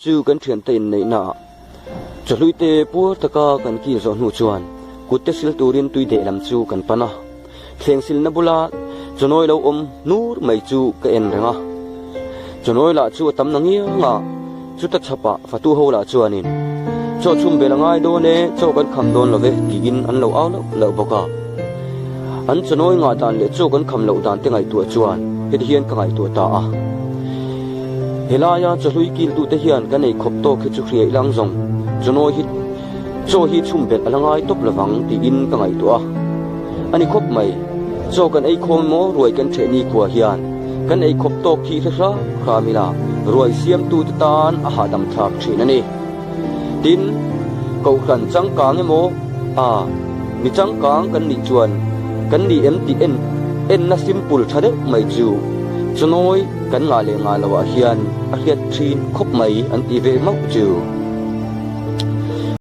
Chu kan thiante inneihna ah chawhlui te puar taka kan kil zawh hnu chuan kut te sil turin tui deh lam chu kan pan a. Thleng silna bula chawnawi lo awm hnur mai chu ka en reng a. Chawnawi lah chu a tam na ngiang a, chuta chhapah fatu ho lah chuanin, Chaw chhum bel a ngai dawn e, chaw kan kham dawn lo ve tiin an lo au loh loh bawk a. An chawnawi ngah dan leh chaw kan kham loh dan te ngaihtuah chuan heti hian ka ngaihtuah ta a. Helaia chawhlui kiltute hian kan ei khawp tawk hi chu hria ilang zawng, chawnawi hi chaw hi chhum belh a la ngai tawp lovang tiin ka ngaihtuah a. A ni khawp mai, chaw kan ei khawm maw ruai kan ṭheh nikhua hian kan ei khawp tawk hi hre hram hram ila ruai siamtute tan a hahdam thlak ṭhin a ni. Tin, Kohhran changkang emaw a mi changkang kan nih chuan kan ni em tih en enna simple tha deuh mai chu chawnawi kan ngah leh ngah loah hian a hriat thin khawp mai an ti ve mauh chu.